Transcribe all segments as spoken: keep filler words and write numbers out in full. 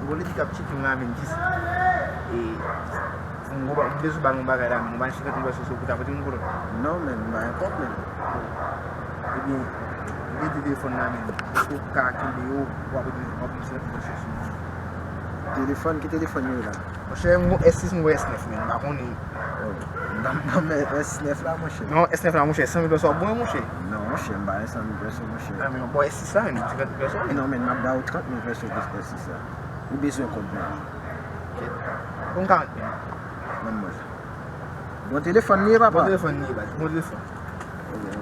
Bon, li di k ap tcheke m la, men, jis. E, m gwo ba-, m bezwen ba l yon bagay la, men, yon bagay senkant mil peso pou ta pote m kote. Non, men, m pa gen kòb, men. Ebyen, m pèdi telefòn la, men. Èske w ka kenbe yo, w ap, w ap, w ap senkant mil peso sou mwen? Telefòn, ki telefòn yo la? Monchè, m gon S sis, m gon S nèf, men, m pa konnen. Oh, ban m, ban m S nèf la, monchè. Non, S nèf la, monchè, san mil peso ap bon, monchè. Non, monchè, m pa gen san mil peso, monchè. Ah, men, bon, S sis la, men, senkant mil peso, men. Non, men, m ap ba ou trant mil peso pou S sis la. Ou bezwen kòb, men. Bon, karant mil. Ban m mwen. Bon telefòn li ye, papa. Bon telefòn li ye, baz. Bon telefòn.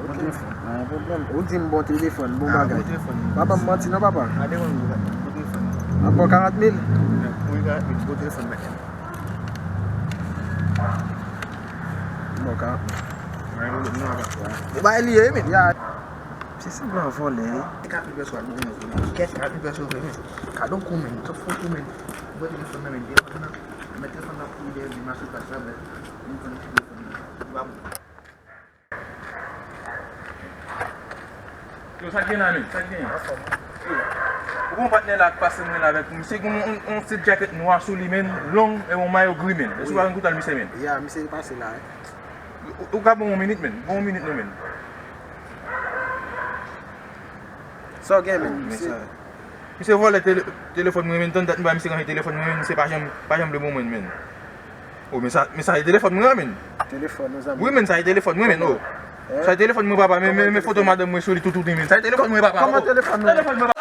Bon telefòn. Pa gen pwoblèm. Ou di m bon telefòn, bon bagay. Ah, bon telefòn. Pa ban m manti non, papa. Pa devan m, bon telefòn. Ankò karant mil? Wi, karant mil, bon telefòn, baz. Bon, karant mil. Pa gen pwoblèm non, papa. Bon bagay li ye, men. Ya. Se sanblan vòlè, wi. Karant mil peso, bon, men. Kèt, karant mil peso, men. Kado kou, men. Tout fou kou, men. Bon telefòn nan, men. Telefòn nan. Mwen telefòn nan pou li, li mache pa sa, men. Li konn telefòn nan. Li pa bon. Yo, sa k gen la, men? Sa k gen? Yo, ou gon patnè la k pase mwen la avèk ou. Misye gen yon, yon, yon ti djakèt nwa sou li, men, long, e yon mayo gri, men. Èske w pa konn kote l misye, men? Ya, misye pase la, wi. Ou, ou ka ban m yon minit, men? Ban m yon minit, non, men. Sa w gen, men? Misye vòlè tele-, telefòn mwen, men, tann dat m bay misye ranje telefòn mwen, men, misye pa janm, pa janm vle ban mwen, men. Oh, men sa, men sa e telefòn mwen, men. Telefòn, non, zanmi. Wi, men, sa e telefòn mwen, men, oh. Sa e telefòn mwen, papa, men, men, men foto madanm mwen sou li tout, tout, men. Sa e telefòn mwen, papa. Kòman telefòn mwen? Telefòn mwen, papa.